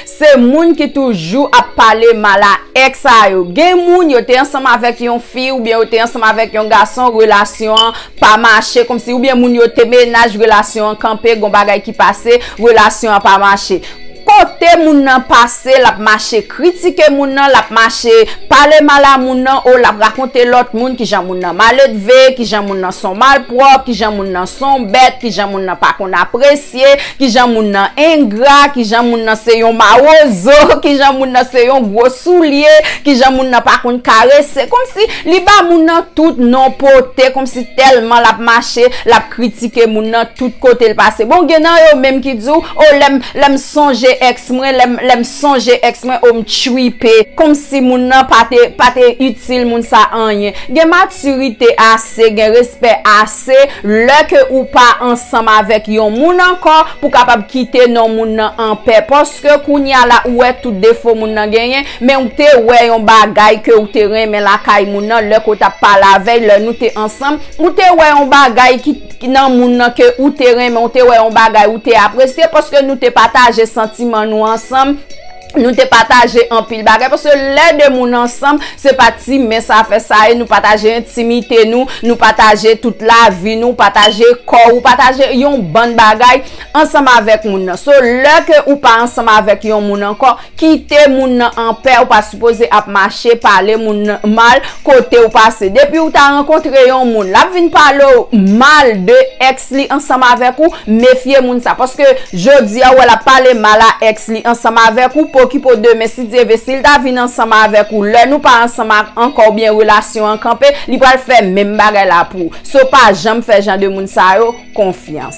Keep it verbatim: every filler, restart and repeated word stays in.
Se moun ki toujou ap pale mal a èks a yo. Gen moun yo te ansanm avèk yon fi oubyen yo te ansanm avèk yon gason, relasyon an pa mache kòmsi, oubyen moun yo te mennaj, relasyon an kanpe, gon bagay ki pase, relasyon an pa mache. Kote moun nan pase, l ap mache kritike moun nan, l ap mache pale mal a moun nan, o l ap rakonte lòt moun kijan moun nan maledve, kijan moun nan son malpwòp, kijan moun nan son bèt, kijan moun nan pa konn apresye, kijan moun nan engra, kijan moun nan se yon mawozo, kijan moun nan se yon gwo soulye, kijan moun nan pa konn karese. Kòmsi li ba moun nan tout non pote, kòmsi tèlman l ap mache, l ap kritike moun nan tout kote l pase. Bon, gen nan yo menm ki di w, o lè m, lè m sonje èks mwen, lè m, lè m sonje èks mwen, o m tchwipe. Kòmsi moun nan pa te, pa te itil moun sa anyen. Gen matirite ase, gen respè ase, lè ke ou pa ansanm avèk yon moun ankò, pou kapab kite non moun nan anpè. Paske kounye a la, ou wè tout defo moun nan genyen, men ou te wè yon bagay ke ou te renmen lakay moun nan, lè ke w t ap pale avè l, lè nou te ansanm, ou te wè yon bagay ki, ki nan moun nan ke ou te renmen, ou te wè yon bagay ou te apresye, paske nou te pataje santiman nou ansanm, nou te pataje anpil bagay, paske lè de moun ansanm, se pa ti mens afè sa ye, nou pataje entimite nou, nou pataje tout lavi nou, pataje kò, ou pataje yon bann bagay ansanm avèk moun nan. So, lè ke ou pa ansanm avèk yon moun ankò, kite moun nan anpè, ou pa sipoze ap mache pale moun nan mal kote ou pase. Depi ou ta rankontre yon moun, l ap vin pale w mal de èks li ansanm avèk ou, mefye moun sa. Paske jodi a, ou wè l ap pale mal a èks li ansanm avèk ou, pokipo demen, si Dye vle, si l ta vin ansanm avèk ou, lè nou pa ansanm a-, ankò oubyen relasyon an kanpe, li pral fè menm bagay la pou ou. So, pa janm fè jan de moun sa yo konfyans.